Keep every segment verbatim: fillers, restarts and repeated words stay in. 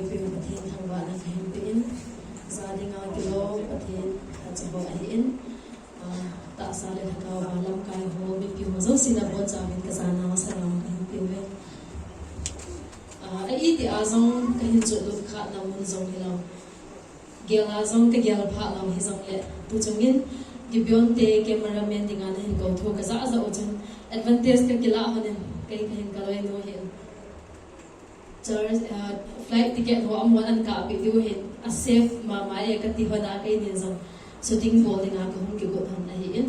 Pathen thangvahna kahin pe in, ja dinga kilom Pathen khat cha ho ahin, ah, tahsa le lhagao a lamkai ho, mipi ho jouse nabonchauvin kajana masanga kahin peuve. Ah, a iti a jong kahin chotlut khatna mun jong hilou, gel a jong kagel phah lou hijongle, tuchungin Gibeon te cameraman dinga nahin kou tho kajah jah u chun advantage kakilah lhonin, kei kahin kaloinu hin church, ah, flight ticket ho amahon ahin kapeh diu hin, a safe mama e kati lhona, keinin jong shooting bol dinga kahung kigot lhon ahin,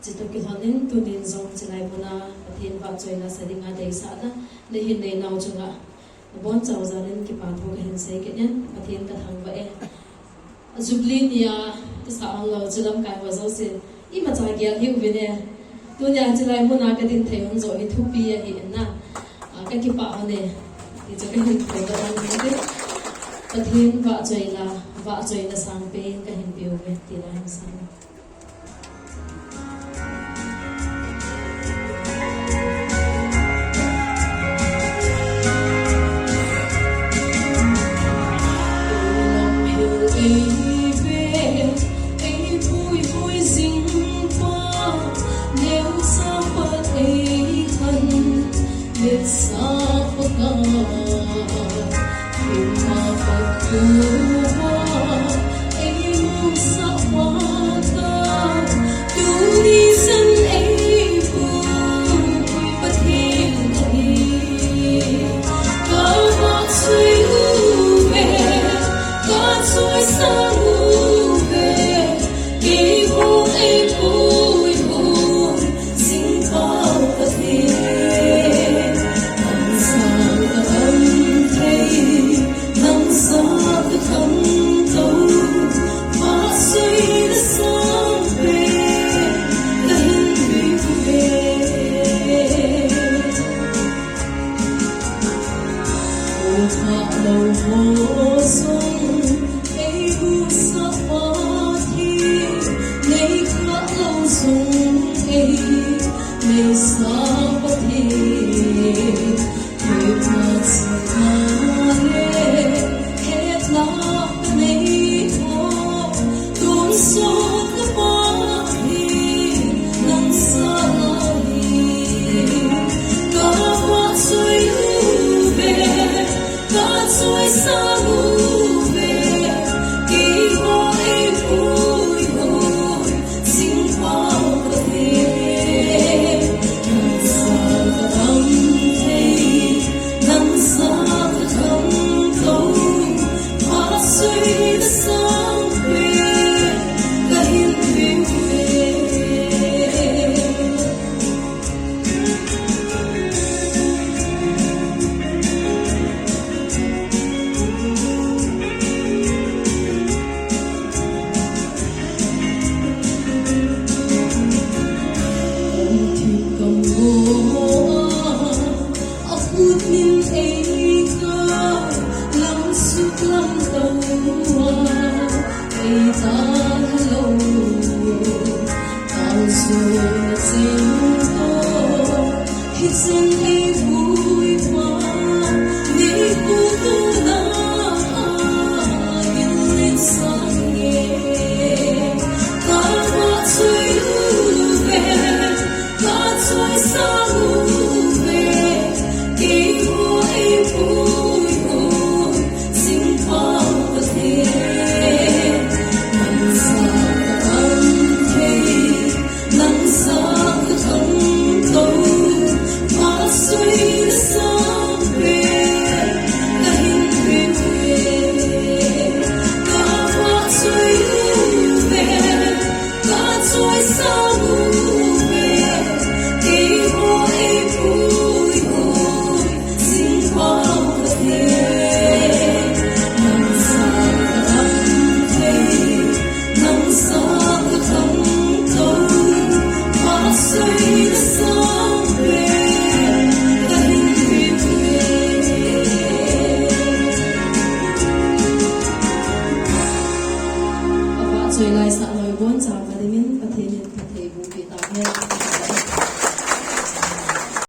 chutoh kilhonin tunin jong chulai muna Pathen vahchoina sa dinga deisahna nahin neinau chunga nabonchau jal in kipathu kahin sei kit in, Pathen kathangvah e. Jubilee nia kisah lou chu lamkai ho jouse imacha gel hih uvin e. Tunia chulai muna kadin thei hon joh hi thupi ahi na. Ah, kakipah lhon e. Hichu kahin phongdoh lhon e. Pathen vahchoina, vahchoina sangpen kahin peuve ti la hin sa.